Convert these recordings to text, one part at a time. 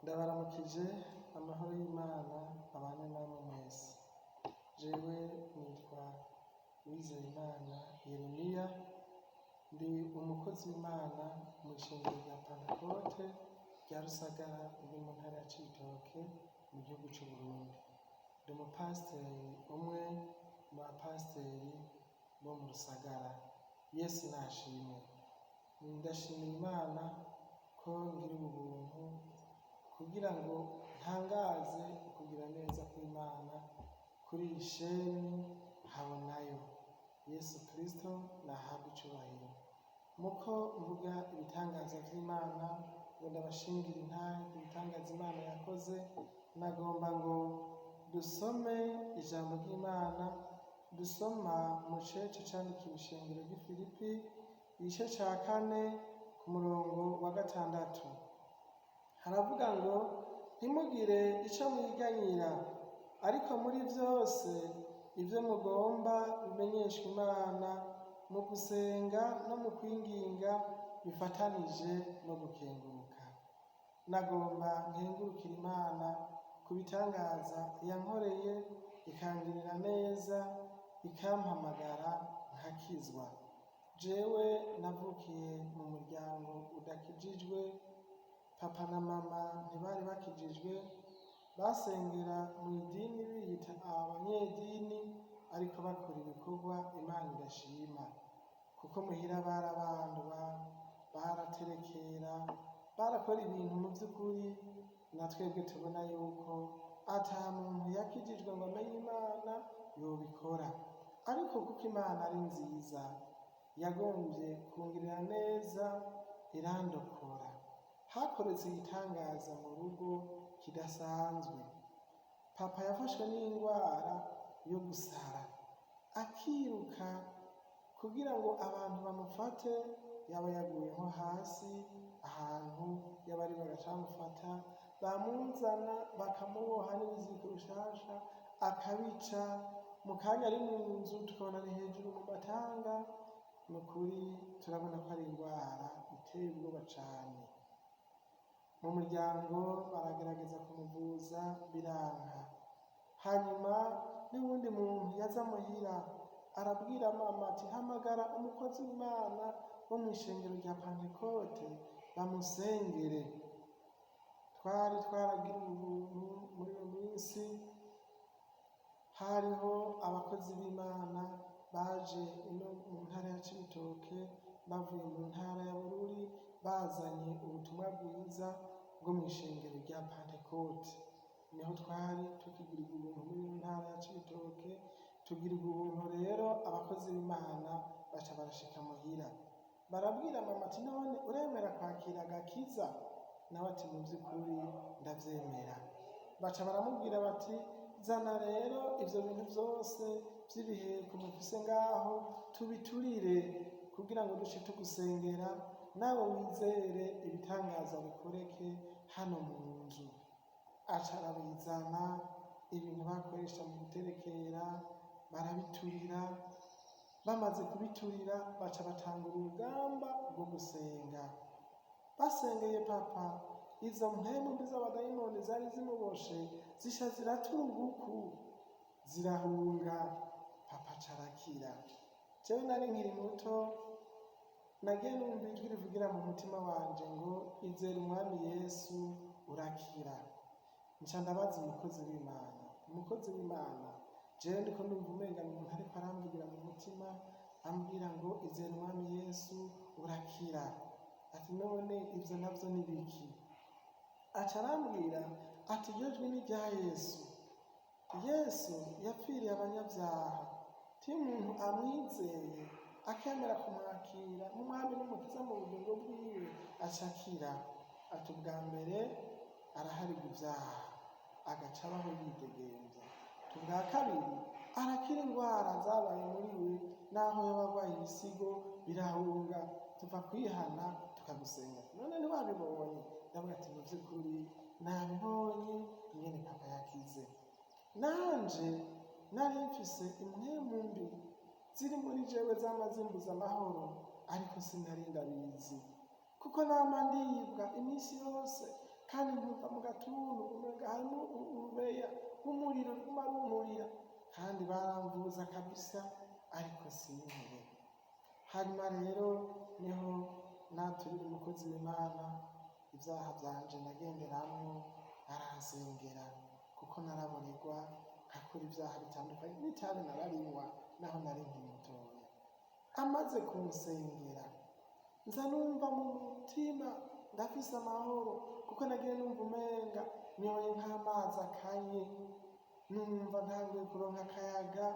Ndabaramukije, amahoro y'Imana abane namwe mwese. Jewe nitwa Uwizeyimana Yeremiya, ndi umukozi w'Imana mw'ishengero rya Pantekote rya Rusagara riri mu ntara ya Cibitoke mu gihugu c'Uburundi. Ndi umupasiteri, umwe mu bapasiteri bo mu Rusagara. Yesu nashimwe. Ndashimira Imana ko ngiriwe ubuntu kugira ngo ntangaze ukugira neza kw'Imana kuri iyi sheni Habonayo. Yesu Kristo nahabwe icubahiro. Muko mvuga ibitangaza vy'Imana, ngo ndabashingire intahe ku bitangaza Imana yakoze, nagomba ngo dusome ijambo ry'Imana dusoma mu cece candikiwe ishengero ry'i Filipi, igice ca 4 ku murongo wa 6. Haravuga ngo: "Ntimugire ico mwiganyira, ariko muri vyose ivyo mugomba bimenyeshwe Imana mu gusenga no mu kwinginga bifatanije no gukenguruka." Nagomba nkengurukira Imana ku bitangaza yankoreye, ikangirira neza, ikampamagara nkakizwa. Jewe navukiye mu muryango udakijijwe, papa na mama ntibari bakijijwe, basengera mu idini biyita abanyedini, ariko bakora ibikorwa Imana idashima, kuko muhira barabandwa, baraterekera, barakora ibintu mu vy'ukuri na twebwe tubona yuko ata muntu yakijijwe ngo amenye Imana yobikora. Ariko kuko Imana ari nziza, yagombye kungirira neza irandokora. Hakoretse igitangaza mu rugo kidasanzwe. Papa yafashwe n'indwara yo gusara, akiruka kugira ngo abantu bamufate, yaba yaguye nko hasi ahantu yaba ari bagaca bamufata, bamuzana bakamuboha n'ibiziriko bishasha akabica, mu kanya ari mu nzu tukabona ari hejuru mu matanga. Ni ukuri turabona ko ari indwara iteye ubwoba cane. Mu muryango baragerageza kumuvuza biranka. Hanyuma n'uwundi muntu yaza muhira arabwira mama ati: "Hamagara umukozi w'Imana wo mw'ishengero rya Pantekote bamusengere." Twari twaragiriwe ubuntu muri iyo minsi, hariho abakozi b'Imana baje ino mu ntara ya Cibitoke bavuye mu ntara ya Bururi, bazanye ubutumwa bwiza bwo mw'ishengero rya Pantekote. Niho twari tukigirirwa ubuntu muri iyo ntara ya Cibitoke, tugirirwa ubuntu rero abakozi b'Imana baca barashika muhira. Barabwira mama ati: "None uremera kwakira agakiza?" Nawe ati: "Mu vy'ukuri ndavyemera." Baca baramubwira bati: "Zana rero ivyo bintu vyose vy'ibiheko mufise ngaho tubiturire kugira ngo duce tugusengera, nawe wizere ibitangaza bikoreke hano mu nzu." Aca arabizana ibintu bakoresha mu guterekera, barabiturira. Bamaze kubiturira baca batangura urugamba rwo gusenga. Basengeye papa, izo mpwemu mbi z'abadayimoni zari zimuboshe zisha ziratura uguku, zirahunga, papa aca arakira. Jewe nari nkiri muto, nagiye numva ijwi rivugira mu mutima wanje ngo: "Izere Umwami Yesu urakira." Nca ndabaza umukozi w'Imana: "Umukozi w'Imana, jewe ndiko ndumva umenga ni umuntu ariko aramvugira mu mutima ambwira ngo izere Umwami Yesu urakira." Ati: "None ivyo navyo ni biki?" Aca arambwira ati: "Iryo jwi ni irya Yesu. Yesu yapfiriye abanyabyaha. Iyo umuntu amwizeye akemera kumwakira nk'Umwami n'Umukiza mu bugingo bwiwe, aca akira." Ati: "Ubwa mbere araharigwa ivyaha, agaca abaho yidegemvya. Ubwa kabiri arakira indwara zabaye muri we, naho yoba arwaye ibisigo birahunga. Tuva kwihana tukagusenga. None ntiwabibonye?" Ndavuga ati: "Mu vy'ukuri nabibonye ingene papa yakize." Nanje nari mfise impwemu mbi ziri muri jewe zama zimbuza amahoro, ariko sinari ndabizi, kuko nama ndibwa iminsi yose kandi nkumva mu gatuza. gatuntu, umenga harimo urubeya rw'umuriro ruguma runturira, kandi baramvuza kabisa, ariko sinkire. Hanyuma rero niho naturira umukozi w'Imana ibyaha byanje nagenderamwo, aransengera, kuko naraboregwa nkakora ibyaha bitandukanye, n'itabi nararinywa naho nari nkiri mutoya. Amaze kunsengera, nza numva mu mutima ndafise amahoro, kuko nagiye numva umenga nyoye nk'amazi akanye, numva ntanguye kuronka akayaga.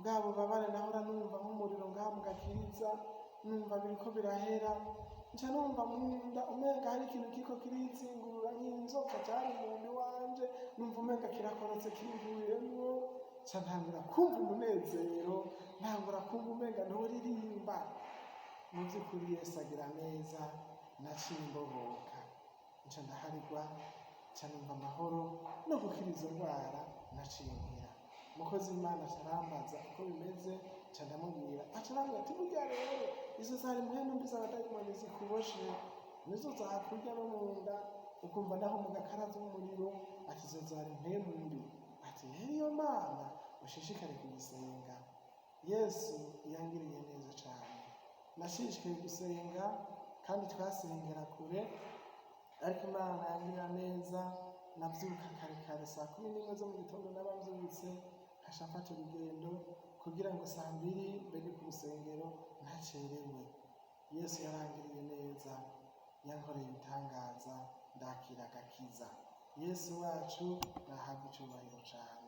Bwa bubabare nahora numva nk'umuriro ngaha mu gakiriza, numva biriko birahera. Nca numva munda umenga hari ikintu kiriko kirizingurura nk'inzoka cari munda iwanje, numva umenga kirakorotse kimvuyemwo. Nca ntangura kumva umunezero, ntangura kumva umenga ntoririmba. Mu by'ukuri Yesu agira neza, naciye mbohoka, nca ndaharigwa, nca numva amahoro no gukira izo ndwara, naciye nkira. Umukozi w'Imana aca arambaza uko bimeze, nca ndamubwira. Aca arambwira ati: "Burya rero izo zari mpwemu mbi z'abadayimoni zikuboshe, nizo zakurya no mu nda, ukumva naho mu gakaraza umuriro." Ati: "Izo zari mpwemu mbi." Ati: "Rero iyo Mana ushishikare kuyisenga." Yesu yangiriye neza cyane. Nashishikaye gusenga, kandi twasengera kure, ariko Imana yangirira neza. Nabyuka kare kare, saa 11 zo mu gitondo naba mbyutse, nkaca mfata urugendo kugira ngo saa 2 mbere ku rusengero ntacerewe. Yesu yarangiriye neza, yankoreye ibitangaza, ndakira agakiza. Yesu wacu nahabwa icyubahiro cyane.